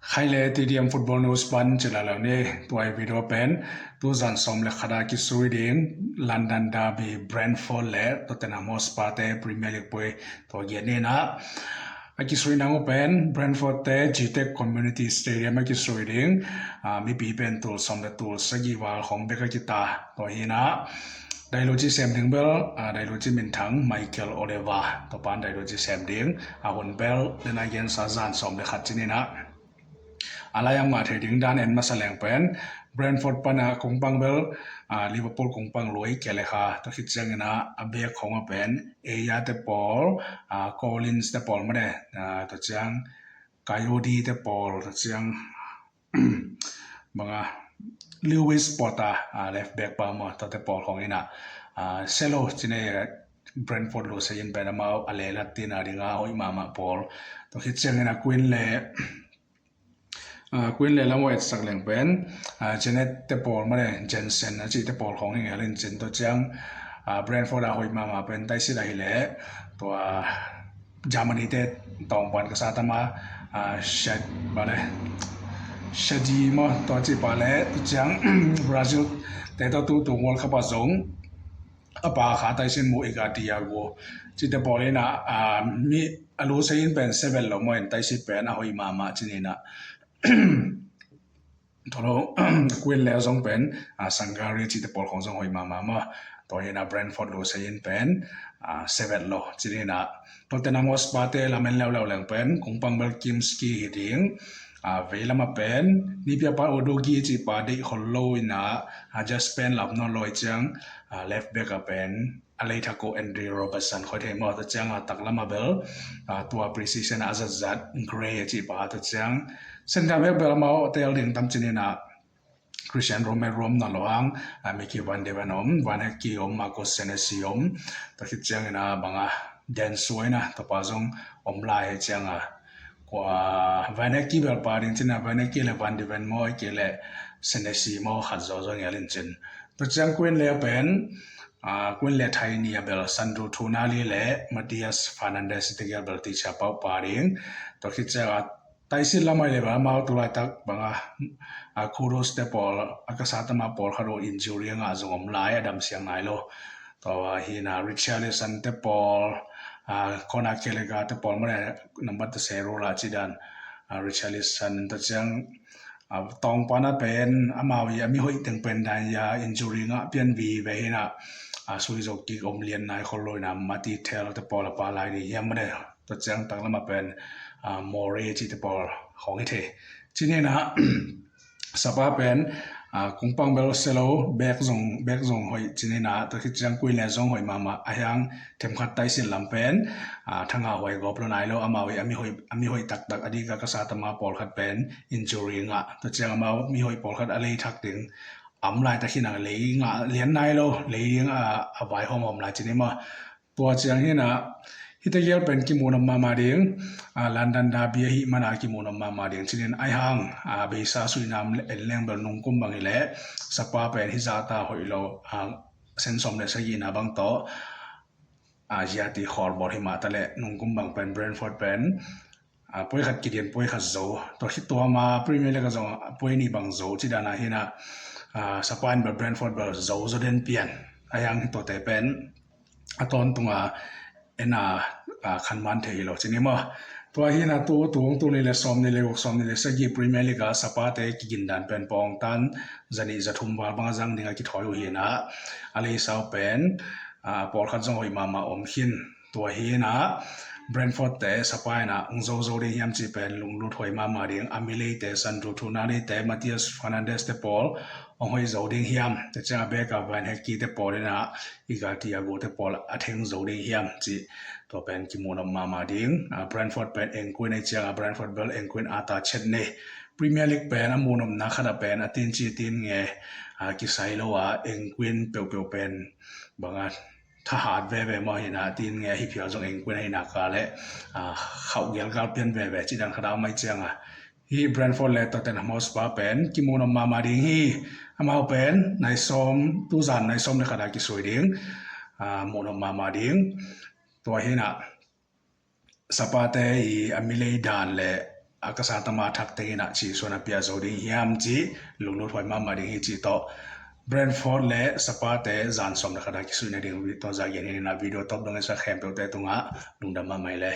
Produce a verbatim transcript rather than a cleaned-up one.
Khai le T D M Football News pan cila lo ni. Tua i video pen tuzan sawm le khat a kisui ding London Derby, Brentford le Tottenham Hotspur te Premier League puai tua giat ni na. A kisui nang uh pen Brentford te Gtech Community Stadium a kisui ding. A, mipi pen tul sawm le tul sagih val khong bek a kita. Tua hi na. Dailuci sem ding bel, a, dailuci minthang Michael Oliver, tua pan dailuci sem ding, a hun bel, then again sa zan sawm le khat ci ni na. A lai a ngah thei ding dan en masa leng pen, Brentford pan a kungpang bel, a, Liverpool kungpang lui Kelleher, tua khit ciangin a, a bek khong a pen, Ajer te pawl, a, Collins te pawl mah de, a, tua ciang, Kayode te pawl, tua ciang, banga Lewis Potter, a, left back pa maw, tua te pawl khong ina, a, Selo, cine Brentford lo sayin pen amau a lelat tina dinga hoih mahmah pawl. Tua khit ciangin a Quinn le, a, Quinn le lam etsak leng pen, a, Jeanette te pawl mah le Jensen a ci te pawl khong hi ngelin cin tua ciang, a, Brentford a hoih mahmah pen taisit a hi le, tua Germany te tawngpan ka sa tama, a, Shed, ba le, Shedi maw, tua ci pa le, tu ciang, Brazil te tua tu tu World Cup a zong, a pa kha taisin mu Iga Tiago. Ci te pawl ina, a, mi, a lu sayin pen seven lo maw in taisit pen, a hoih mahmah ci ni na. Tolo, Quinn le zong pen, a, Sangare ci te pawl khong zong hoih mahmah maw. Tua hi na Brentford lo sayin pen, a, seven lo ci ni na. Tottenham Hotspur te lamen leuleu leng pen, kungpang bel Kimski hi ding. A, vei lama pen, nipia pa Udogie ci pa deih khol lo ina, a, just pen lap nawn lo i ciang, a, left back a pen, a leithak uh Andrew Robertson khoi thei maw, tua ciang a tak lama bel, a, tua pre-season a zatzat Gray a ci pa, tua ciang center back bel amau tel ding tam ci ni na, Christian Romero om na lo ang, a, Mickey van de Ven om, Van Hecke om, Marcos Senesi om, tua khit ciangin a banga den suai na, tua pa zong om lai hi ciang a, kua Van Hecke bel pa ding ci na, Van Hecke le Van de Ven maw, Hecke le Senesi maw, khat zo zo ngelin cin. Tua ciang Quinn le pen, a, Quinn le thai ni a bel Sandro Tonali le Matias Fernandes te gel bel ticia pau pa ding. Tua khit ciang a taisit lamai le ba mau tu laitak banga, a, Kudus te pawl, a ka sa tama pawl khat uh injury a ngah zong om lai a dam siang nai lo. Tua hi na Richarlison te pawl, a, Conor Gallagher te pawl mane nambat te se ro la ci dan, a, Richarlison ta ciang, a, tawngpan a pen amau i a mi hoih teng pen dan ya injury ngah pian vive hi na, a, sui zo kik om lian nai khol lo ina Mati Tel te pawl a pa lai ni hiam mane. Tua ciang tak lama pen, a, Morey ci te pawl khong hi thei. Ci ni na, sapa pen, a, kungpang bel se lo, bek zong, bek zong hoih ci ni na, tua khit ciang Quinn le zong hoih mahmah, a hiang themkhat taisin lam pen, a, thanga hoih gawp lo nai lo, amau i a mi hoih, a mi hoih taktak a dika ka sa tama pawlkhat pen injury ngah, tua ciang amau mi hoih pawlkhat a lei thak ding, am lai tak hi na lei ngah lian nai lo, lei ding a, a vai hawmhawm lai ci ni maw. Tua ciang hi na, hite gel pen kimu nop mahmah ding, a, London Derby ahi mana kimu nop mahmah ding. Ci ni na ai hang, a, beisa suinam en leng bel nungkum bang hi le, sapa pen hi zata hoih lo, a, sen sawm le sagihna bang tawh, a, zia ti khawlbawl hi mah ta le, nungkum bang pen Brentford pen, a, puai khat kidian puai khat zo. Tua khit tua ma Premier League a zong a puai nih bang zo ci dana hi na, a, sapa in bel Brentford bel zo zo den pian. Ai hang tuate pen, a tawntunga en a, a, khanman thei hi lo ci ni maw. Tua hi na tu, tu hong tu ni le sawm ni le guk sawm ni le sagih Premier League a sapate kigindan pen pawng tan, zanih zathum val bang a zang ding a kithawi uh hi na, a leisau pen, a, pawlkhat zong hoih mahmah om khin. Tua hi na, Brentford te sapa in a hong zo zo ding hiam ci pen lunglut hoih mahmah ding, a mi leite, Sandro Tonali te, Matias Fernandes te pawl, hong hoih zo ding hiam, te ciang a bek a Van Hecke te pawl in a, Iga Tiago te pawl a theng zo ding hiam, ci tua pen kimu nop mahmah ding. A, Brentford pen engkuin ei ciang a Brentford bel engkuin a ta chet ni. Premier League pen a mu nopna khat a pen a tin ci tin nge, a, kisai lo a engkuin peuhpeuh pen banga thahat veve maw hi na, a tin nge hi phial zong engkuin a hi na ka le, a, khauh gelgal pian veve, ci dan khat a mai ciang a. Hi Brentford le Tottenham Hotspur pen kimu nop mahmah ding hi. Amau pen nai sawm, tuzan nai sawm le khat a kisui ding, a, mu nop mahmah ding. Tua hi na, sapate i a mi lei dan le a ka sa tama thak tengin ah ci suan a pia zo ding hiam ci lunglut huai mahmah ding hi ci tawh Brentford le Spurs te zan sawm le khat a kisuihna ding tawh za gen hi. Ina video tawp dong in sa khempeuh te tungah lungdam mahmah hi le.